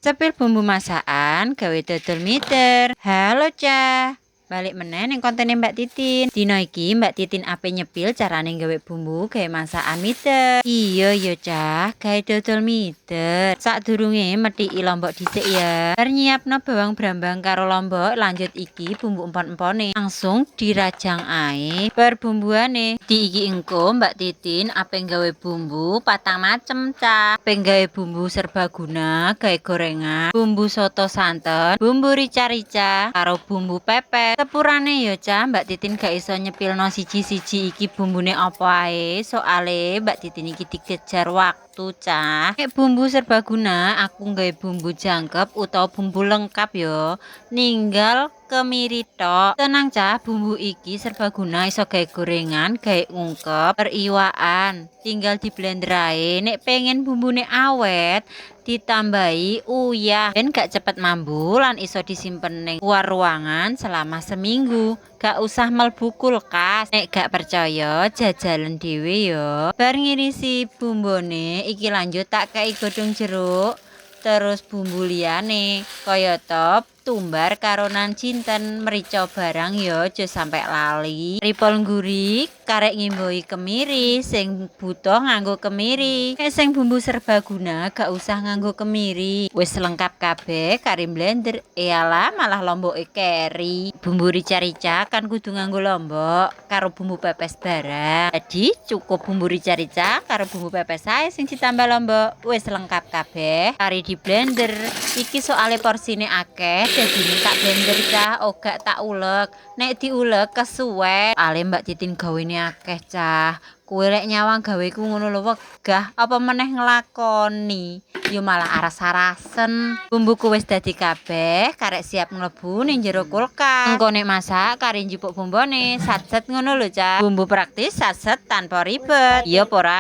Spill bumbu masakan gawe dodol miter. Halo, Cah. Balik meneh ning kontene Mbak Titin. Dina iki Mbak Titin ape nyepil carane gawe bumbu gawe masakan miter. Iya ya, Cah, gawe dodol miter. Sadurunge methiki lombok dhisik ya. Bar nyiapno bawang brambang karo lombok, lanjut iki bumbu empon-empone. Langsung dirajang ae perbumbuane. Di iki engko Mbak Titin ape gawe bumbu patang macem, Cah. Ape gawe bumbu serbaguna, gawe gorengan, bumbu soto santen, bumbu rica-rica, karo bumbu pepes. Sepurane ya, Cah, Mbak Titin gak iso nyepilno siji-siji iki bumbune apa ae, soale Mbak Titin iki dikejar waktu, Cah. Nek bumbu serbaguna aku nggawe bumbu jangkep utawa bumbu lengkap ya, ninggal kemiri tok. Tenang, Cah, bumbu iki serbaguna iso gawe gorengan, gawe ungkep, periwakan. Tinggal di blender ae. Nek pengen bumbune awet, ditambahi uyah ben gak cepet mambu lan iso disimpen ning luar ruangan selama seminggu. Gak usah mlebu kulkas. Nek gak percaya, jajalen dhewe ya. Bar ngirisi bumbone, iki lanjut tak kei godhong jeruk, terus bumbu liyane kayata tumbar karo jinten, merica barang ya aja sampe lali. Ripol ngguri karek ngimbuhi kemiri, sing butuh nganggo kemiri. Nek sing bumbu serbaguna gak usah nganggo kemiri. Wis lengkap kabeh kari blender. Ealah, malah lomboke keri. Bumbu rica-rica kan kudu nganggo lombok karo bumbu pepes barang. Jadi cukup bumbu rica-rica karo bumbu pepes ae sing ditambah lombok. Wis lengkap kabeh. Kari di blender. Iki soale porsine akeh, dadine tak blender, Cah, ora tak ulek. Nek diulek kesuwen. Ale Mbak Titin gawene akeh, Cah. Kowe lek nyawang gaweku ngono lho wegah, apa meneh nglakoni. Ya malah aras-arasen. Bumbuku wis dadi kabeh, karek siap mlebu ning jero kulkas. Engko nek masak kari njupuk bumbone, satset ngono lho, Cah. Bumbu praktis, satset tanpa ribet. Iya apa ora?